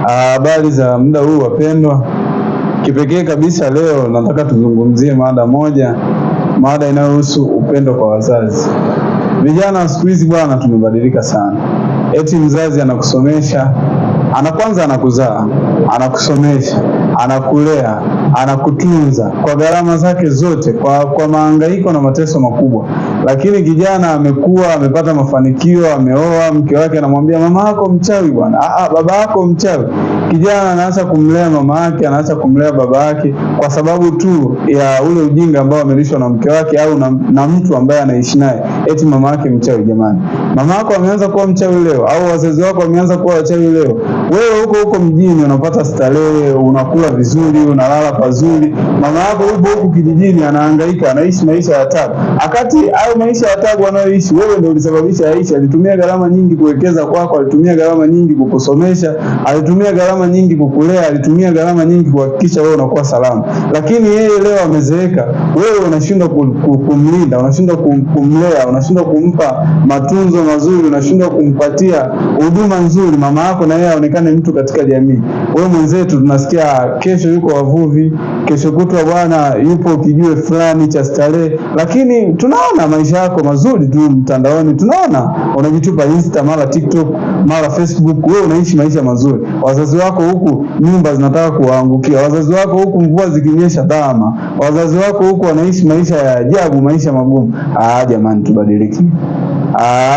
Habari za muda huu wapendwa. Kipekee kabisa leo nataka tuzungumzie mada moja, mada inayohusu upendo kwa wazazi. Vijana siku hizi bwana, tumebadilika sana. Eti mzazi anakusomesha, ana kwanza anakuzaa, anakusomesha, anakulea, anakutunza kwa gharama zake zote, kwa mahangaiko na mateso makubwa. Lakini kijana amekuwa amepata mafanikio, ameoa, mke wake anamwambia mama yako mchawi bwana, baba yako mchawi. Kijana anaacha kumlea mama yake, anaacha kumlea baba yake kwa sababu tu ya ule ujinga ambao amelishwa na mke wake au na mtu ambaye anaishi naye, eti mama yake mchawi. Jamani, mama yako ameanza kuwa mchawi leo, au wazazi wako wameanza kuwa wachawi leo? Wewe huko huko mjini unapata starehe, unakula vizuri, unalala pazuri. Mama yako yupo huku kijijini anahangaika, anaishi maisha ya tabu. Akati au maisha ya tabu anayoishi, wewe ndio ulisababisha aishi. Alitumia gharama nyingi kuwekeza kwako, alitumia gharama nyingi kukusomesha, alitumia gharama nyingi kukulea, alitumia gharama nyingi kuhakikisha wewe unakuwa salama. Lakini yeye leo amezeeka, wewe unashindwa kumlinda, unashindwa kumlea, unashindwa kumpa matunzo mazuri, unashindwa kumpatia huduma nzuri, mama yako na yeye aonekane mtu katika jamii. Wewe mwenzetu tunasikia kesho yuko wavuvi, kesho kutwa bwana yupo kijiwe fulani cha starehe, lakini tunaona maisha yako mazuri tu mtandaoni, tunaona unajitupa Insta, mara TikTok, mara Facebook, wewe unaishi maisha mazuri. Wazazi wako huku nyumba zinataka kuwaangukia, wazazi wako huku mvua zikinyesha dhama, wazazi wako huku wanaishi maisha ya ajabu, maisha magumu. Jamani, tubadilike.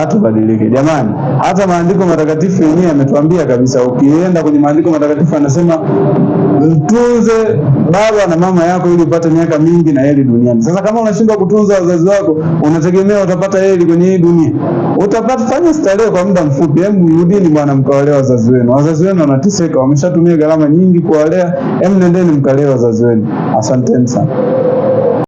Tubadilike jamani. Hata maandiko matakatifu yenyewe yametuambia kabisa, ukienda kwenye maandiko matakatifu anasema mtunze baba na mama yako ili upate miaka mingi na heri duniani. Sasa kama unashindwa kutunza wazazi wako, unategemea utapata heri kwenye hii dunia? Utapata, fanya starehe kwa muda mfupi. Hebu rudini bwana, mkawalee wazazi wenu. Wazazi wenu wanateseka, wameshatumia gharama nyingi kuwalea. Hebu nendeni mkalee wazazi wenu. Asanteni sana.